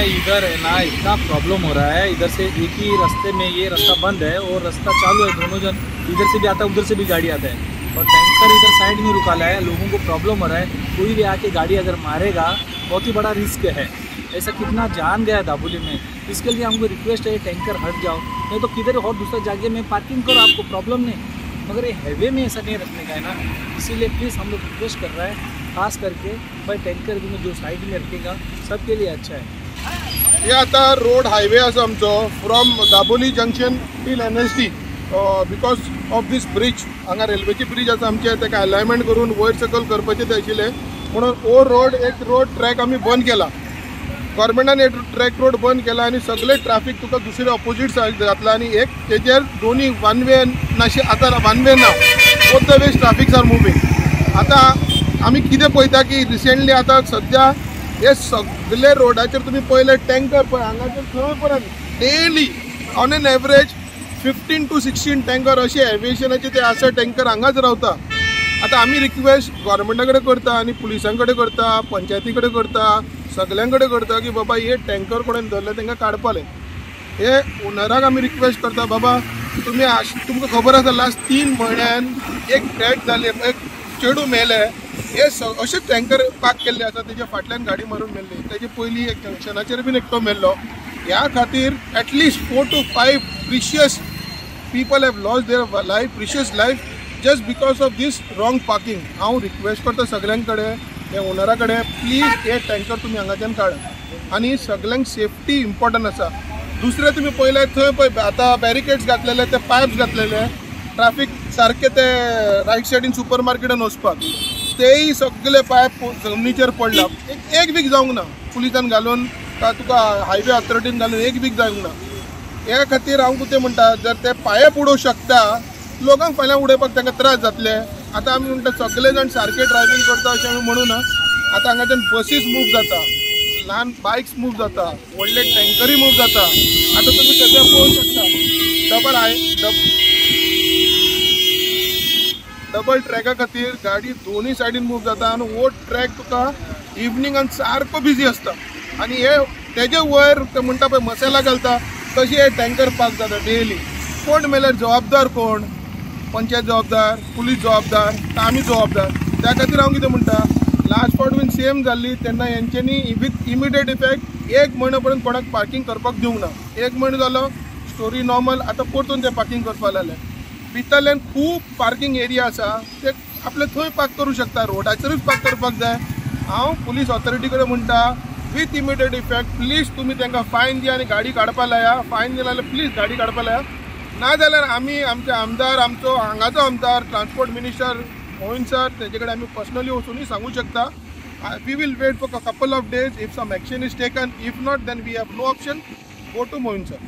भाई इधर है ना इतना प्रॉब्लम हो रहा है, इधर से एक ही रास्ते में ये रास्ता बंद है और रास्ता चालू है, दोनों जन इधर से भी आता है उधर से भी गाड़ी आता है और टैंकर इधर साइड में रुका है, लोगों को प्रॉब्लम हो रहा है। कोई भी आके गाड़ी अगर मारेगा बहुत ही बड़ा रिस्क है। ऐसा कितना जान गया दाबोली में। इसके लिए हमको रिक्वेस्ट है टैंकर हट जाओ, नहीं तो किधर और दूसरा जगह में पार्किंग करो, आपको प्रॉब्लम नहीं, मगर ये हाईवे में ऐसा नहीं रखने का है ना। इसीलिए प्लीज़ हम लोग रिक्वेस्ट कर रहा है खास करके भाई टैंकर भी जो साइड में रखेगा सबके लिए अच्छा है। हे आता रोड हायवे आसा आमचो from Dabolim junction till NSD because of this bridge. हांगा रेल्वेची ब्रिज आसा आमचे, ताका अलायनमेंट करून वयर सकयल करपाचें ते आशिल्लें म्हणून ओ रोड एक रोड ट्रॅक आमी बंद केला। गव्हर्मेंटान एक ट्रॅक रोड बंद केला आनी सगळे ट्राफीक तुका दुसरे ऑपोजीट सायड घातला आनी एक तेजेर दोनी वन वे नाशे आतां वन वे ना, both the ways traffics are moving. आतां आमी कितें पळयता की रिसेंटली आतां सद्या हे सगळे रोडाचेर तुमी पळयले टँकर पळय हांगासर थंय पर्यंत daily on an average 15 to 16 tanker अशे एविएशनाचे ते आसा टँकर हांगाच रावता। आतां आमी रिक्वेस्ट गव्हर्मेंटा कडेन करता आनी पुलिसां कडेन करता, पंचायती कडेन करता, सगळ्यां कडेन करता की बाबा हे टँकर कोणें धरले तांकां काडपाले। हे ओनराक आमी रिक्वेस्ट करता बाबा तुमी तुमकां खबर आसा लास्ट 3 म्हयन्यान एक डेथ जाली, एक चेडूं मेलें, हे अशे टँकर पार्क केल्ले आसा तेच्या फाटल्यान गाडी मारून मेल्ली, तेजे पयलीं एक जंक्शनाचेर बीन एकटो मेल्लो। ह्या खातीर at least 4 to 5 precious people have lost their life, precious life just because of this wrong parking. हांव रिक्वेस्ट करता सगळ्यां कडेन, हे ओनरा कडेन, प्लीज हे टँकर तुमी हांगाच्यान काडा आनी सगळ्यांक सेफ्टी इम्पॉर्टंट आसा। दुसरें तुमी पळयल्यार थंय पळय आतां बॅरिकेड्स घातलेले, ते पायप्स घातलेले, ट्राफीक सारके ते रायट सायडीन सुपर मार्केटान वचपाक तेय सगळे पायप जमनीचेर पडला। एक वीक जावंक ना पुलिसान घालून का तुका हायवे ऑथॉरिटीन घालून एक वीक जावंक ना। ह्या खातीर हांव कितें म्हणटा, जर ते पायप उडोवंक शकता लोकांक फाल्यां उडोवपाक तांकां त्रास जातले। आतां आमी म्हणटा सगळे जाण सारके ड्रायव्हींग करता अशें आमी म्हणू ना। आतां हांगाच्यान बसीस मूव जाता, ल्हान बायक्स मूव जाता, व्हडले टँकरूय मूव जाता। आतां तुमी सद्या पळोवंक शकता डबल ट्रॅका खातीर गाडी दोनूय सायडीन मूव जाता आनी हो ट्रॅक तुका इवनिंगान सारको बिजी आसता आनी हे तेजे वयर ते म्हणटा पळय मसाला घालता तशी हे टँकर पार्क जाता डेली। कोण मेल्यार जबाबदार कोण? पंचायत जबाबदार, पुलीस जबाबदार, आमी जबाबदार। त्या खातीर हांव कितें म्हणटा, लास्ट फावट बीन सेम जाल्ली तेन्ना हेंच्यांनी विथ इमिडिएट इफेक्ट 1 म्हयनो पर्यंत कोणाक पार्किंग करपाक दिवंक ना। 1 म्हयनो जालो स्टोरी नॉर्मल, आतां परतून ते पार्किंग करपाक लागले। भितरल्यान खूब पार्किंग एरिया आसा, ते आपले थंय पार्क करूं शकता, रोडाचेरूच पार्क करपाक जाय। हांव पुलीस ऑथॉरिटी कडेन म्हणटा विथ इमिडिएट इफेक्ट प्लीज तुमी तांकां फायन दिया आनी गाडी काडपा लाया। फायन दिला जाल्यार प्लीज गाडी काडपा लाया, ना जाल्यार आमी आमचे आमदार, आमचो हांगाचो आमदार ट्रान्सपोर्ट मिनिस्टर मोहीन सर तेजे कडेन आमी पर्सनली वचुनूय सांगूं शकता। We will wait for couple of days, if some action is taken, if not then we have no option, go to Moin sir.